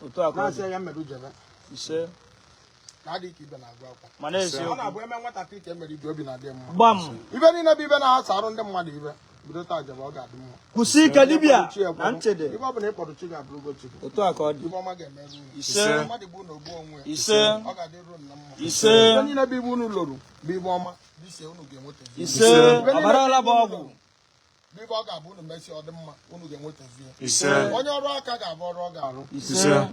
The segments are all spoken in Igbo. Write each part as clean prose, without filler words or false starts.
Otu a ka ọ Na-asị dị. ya mmerụ jebe. Ise. Na adị ka ibe na-agụ akwụkwọ. Mana Ọ eziokwu. na-abụ eme nwatakịrị ka emere ibe, obi na-adị mma. Gbam. Ibe niile bụ ibe na-asa arụ ndị mmadụ ibe bido taa jebe, ọ ga-adị mma. Kwụsị ike dibịa Chi ekwerụ. na ntị dị. Ibe ọ bụla ị kpọrọ chi ga-abụrụgo chi gị. Otu a ka ọ dị. Ibe ọma ga-emerụ unu. Ise. Mmadụ bụ na ogbu onwe ya. Ise. Ọ ga-adịrụ unu na mma. Ise. Ibe niile bụ ibe unu lụrụ bụ ibe ọma dịsie unu ga-enwetazi. Ise. Ibe niile Ọbara ọla bụ unu ọgwụ. lụrụ bụ ibe ọ ga-abụ unu mesịa ọ dị mma, unu ga-enwetazi ya. Ise. Onye ọrụ aka ga-abụ ọrụ ọ ga-arụ. Ise.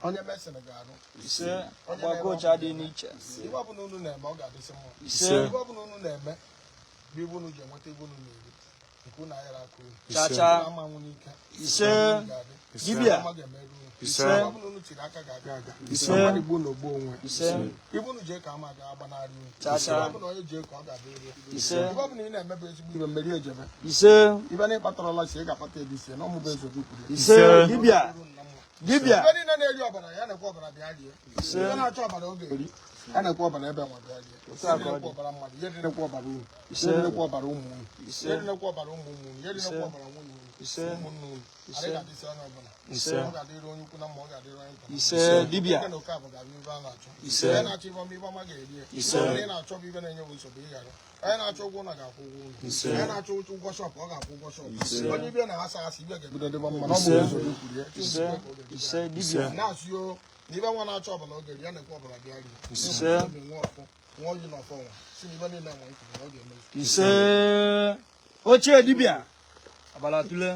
Onye mesịrị ga-arụ. Ise. Ọgbagocha dị n'iche. Ibe ọbụla unu na-eme, ọ ga-adịsị mma. Ise. Ibe ọbụla unu na-eme bụ ibe unu ji enweta ibe unu na-eri nke unu ayara aka unu. Chacha. Unu ama nwụ n'ike. Ise. Unu ga-adị. Dibịa. Ọma ga-emerụ unu. Ise. Ibe ọbụla unu tiri aka ga-aga aga. Ise. Mmadụ gbuo na ogbu onwe. Ise. Ibe unu jee ka ama ga-agbanarị unu. Chacha. Ibe ọbụla onye jee ka ọ ga-abịa eri. Ise. Ibe ọbụla ị na-eme bụ ezigbo ibe mmeri ejebe. Ise. Ibe na ịkpatarala si ị ga-akpata edi sie na ọmụba eze gị kwuru ya. Ise. Dibịa. Uru na mma. Dibịa. Ibe niile na-eri ọbara ya na-ekwe ọbara bịa rie. Ise. Ibe na-achọ ọbara oge eri ya na-ekwe ọbara ebe nwa bịa rie. Otu a ka ọ Ihe dị. na-ekwe ọbara mmadụ, ihe dị na-ekwe ọbara unu. Ise. Ihe dị na-ekwe ọbara ụmụ unu. Ise. Ihe dị na-ekwe ọbara ụmụ ụmụ unu. Ihe dị na-ekwe Ise. ọbara nwunye unu. Ise. Ụmụnne unu. Ise. Adị ga-adịsị onye ọbụla. Ise. Ọ ga-adịrị onye ukwu na mma, ọ ga-adịrị onye nta na mma. Ise. Dibịa. Eke na oke abụ ga-abụ ibe a na-achọ. Ise. Onye na-achọ ibe ọma, ibe ọma ga-eri ya. Ise. Onye na-achọ bụ ibe na-enye bụ nsogbu ị ghara. Onye na-achọ ụgwọ ụlọ ga-akwụ ụgwọ ụlọ. Ise. Onye na-achọ ụgwọ shop, ọ ga-akwụ ụgwọ shop. Ise. Onye ibe na-asa asị, ibe ga-ebido dịba mma. Na ọ bụ Ise. ụzọ kwuru ya. Chi Ise. nzukọ ka ọ ga-ebido. Ise. Dibịa. Na-asị o na ibe nwa na-achọ ọbara oge eri ya na-ekwe ọbara bịa rie. Ise. Obi nwa ọfọ, nwa oyi na ọfọ nwa si na ibe niile nwa ikwuru na ọ ga-emezu. Ise. Ochie dibịa. Abala tule.